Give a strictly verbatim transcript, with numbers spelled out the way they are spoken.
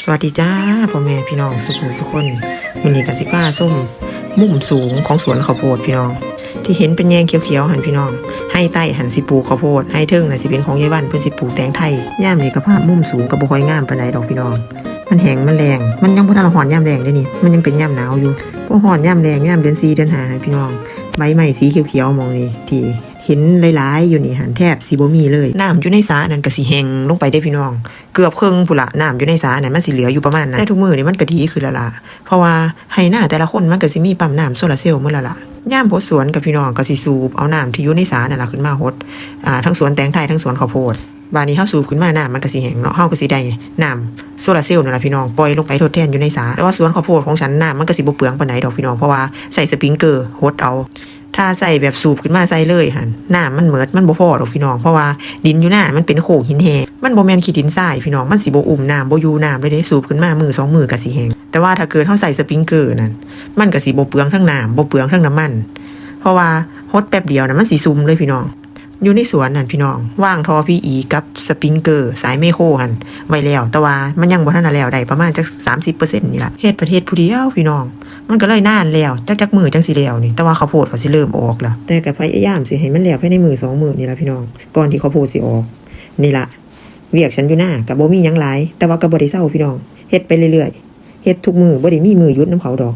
สวัสดีจ้า พ่อแม่พี่น้องสุผู้สุคน มื้อนี้ก็สิพาชมมุมสูงของสวนข้าวโพดพี่น้อง ที่เห็นเป็นแยงเขียวๆหั่นพี่น้อง ไฮ่ใต้หั่นสิปลูกข้าวโพด ไฮ่เทิงน่ะสิเป็นของยายวัน เพิ่นสิปลูกแตงไทย ยามนี้ก็ภาพมุมสูงก็บ่ค่อยงามปานใดดอกพี่น้อง มันแห้งมันแล้ง มันยังบ่ทันฮอดยามแล้งเด้นี่ มันยังเป็นยามหนาวอยู่ พอฮอดยามแล้ง ยามเดือนสี่เดือนห้าหั่นพี่น้อง ใบไม้สีเขียวๆหม่องนี้ ที่เห็นหลายๆอยู่นี่หั่น แทบสิบ่มีเลย น้ำอยู่ในสานั่นก็สิแห้งลงไปเด้พี่น้อง เกือบครึ่งพู้นละ น้ำอยู่ในสานั่นมันสิเหลืออยู่ประมาณนั้น แต่ทุกมื้อนี่มันก็ดีขึ้นแล้วล่ะ เพราะว่าไฮ่นาแต่ละคนมันก็สิมีปั๊มน้ำโซลาร์เซลล์หมดแล้วล่ะ ยามหดสวนกับพี่น้องก็สิสูบเอาน้ำที่อยู่ในสานั่นล่ะขึ้นมาหด อ่า ทั้งสวนแตงไทยทั้งสวนข้าวโพด บาดนี้เฮาสูบขึ้นมาน้ำมันก็สิแห้งเนาะ เฮาก็สิได้น้ำโซลาร์เซลล์นั่นล่ะพี่น้อง ปล่อยลงไปทดแทนอยู่ในสา แต่ว่าสวนข้าวโพดของฉันน้ำมันก็สิบ่เปลืองปานใดดอกพี่น้อง เพราะว่าใช้สปริงเกอร์หดเอา ถ้าใช้แบบสูบขึ้นมาใส่เลยหั่น น้ำมันหมด มันบ่พอดอกพี่น้อง เพราะว่าดินอยู่นามันเป็นโค้งหินแห่ มันบ่แม่นขี้ดินทรายพี่น้อง มันสิบ่อุ้มน้ำ บ่อยู่น้ำเลยเด้ สูบขึ้นมามื้อสองมื้อก็สิแห้ง แต่ว่าถ้าเกิดเฮาใช้สปริงเกอร์นั่น มันก็สิบ่เปลืองทั้งน้ำ บ่เปลืองทั้งน้ำมัน เพราะว่าหดแป๊บเดียวน่ะมันสิซุ่มเลยพี่น้อง อยู่ในสวนนั่นพี่น้อง วางท่อพีอีกับสปริงเกอร์สายแมคโครหั่นไว้แล้ว แต่ว่ามันยังบ่ทันได้แล้ว ได้ประมาณจักสามสิบเปอร์เซ็นต์นี่ล่ะ เฮ็ดประเทศผู้เดียวพี่น้อง มันก็เลยนานแล้ว จักจักมื้อจั่งสิแล้วนี่ แต่ว่าข้าวโพดก็สิเริ่มออกแล้ว แต่ก็พยายามสิให้มันแล้วภายในมื้อสองมื้อนี่ล่ะพี่น้อง ก่อนที่ข้าวโพดสิออก นี่ล่ะ เวียกฉันอยู่นาก็บ่มีหยังหลาย แต่ว่าก็บ่ได้เซาพี่น้อง เฮ็ดไปเรื่อยๆ เฮ็ดทุกมื้อ บ่ได้มีมื้อหยุดนำเขาดอก